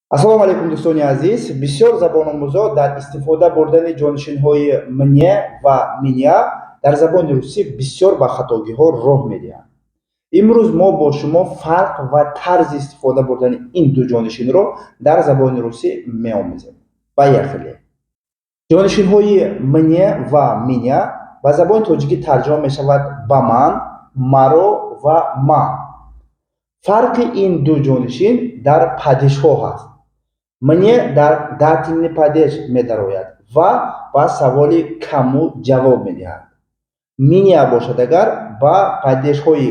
Ассалому алайкум, дӯстони азиз! Бисёр забономӯзо дар истифода бурдани ҷонишинҳои «мне» ва «меня» дар забони русӣ бисёр ба хатогиҳо роҳ медиҳанд. Имрӯз мо бо шумо фарқ ва тарзи истифода бурдани ин ду ҷонишинро дар забони русӣ меомӯзем. Поехали! Ҷонишинҳои «мне» ва «меня» ба забони тоҷикӣ тарҷума мешавад ба ман, маро ва ман. Фарқи ин ду ҷонишин дар падежҳо ҳаст. «Мне» дар дательный падеж медарояд ва ба саволи «кому» ҷавоб медиҳад. «Меня» бошад агар, ба падежҳои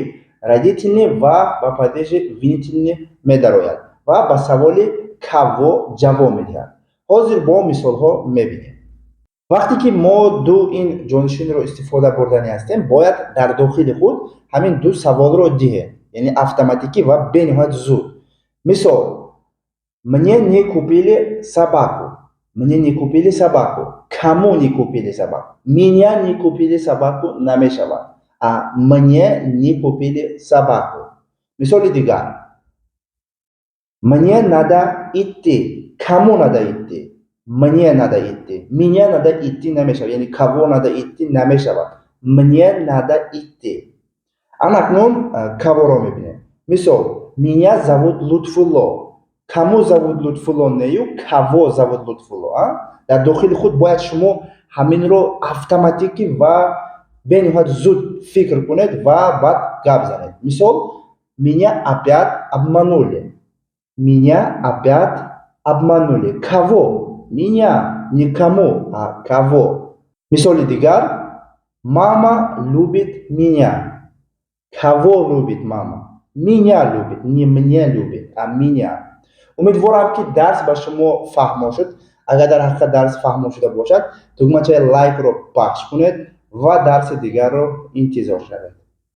родительный ва ба падежи винительный медарояд ва ба саволи «кого» ҷавоб медиҳад. Ҳозир бо мисолҳо мебинем. Вақте ки мо ду ин ҷонишинро истифода бурданӣ ҳастем, бояд дар дохили худ ҳамин ду саволро диҳем, яъне автоматикӣ ва бениҳоят зуд. Мисол: мне не купили собаку. Мне не купили собаку. Кому не купили собаку? Меня не купили собаку намешавад, а мне не купили собаку. Мисоли дигар: мне надо идти. Кому надо идти? Мне надо идти. Меня надо идти намешавад, яъне кого надо идти намешавад. Мне надо идти. Анакнун кого-ро мебинем. Мисол: меня зовут Лутфулло. Кому зовут Лутфулло нею, кого зовут Лутфулло? Дар дохили худ бояд шумо ҳаминро автоматикӣ ва бениҳоят зуд фикр кунед ва баъд гап занед. Мисол: меня опять обманули. Меня опять обманули. Кого? Меня. Не кому, а кого. Мисоли дигар: мама любит меня. Кого любит мама? Меня любит. Не мне любит, а меня. Умедворам, ки дарс ба шумо фаҳмо шуд. Агар дар ҳақиқат дарс фаҳмо шуда бошад, тугмачаи лайкро пахш кунед ва дарси дигарро интизор шавед.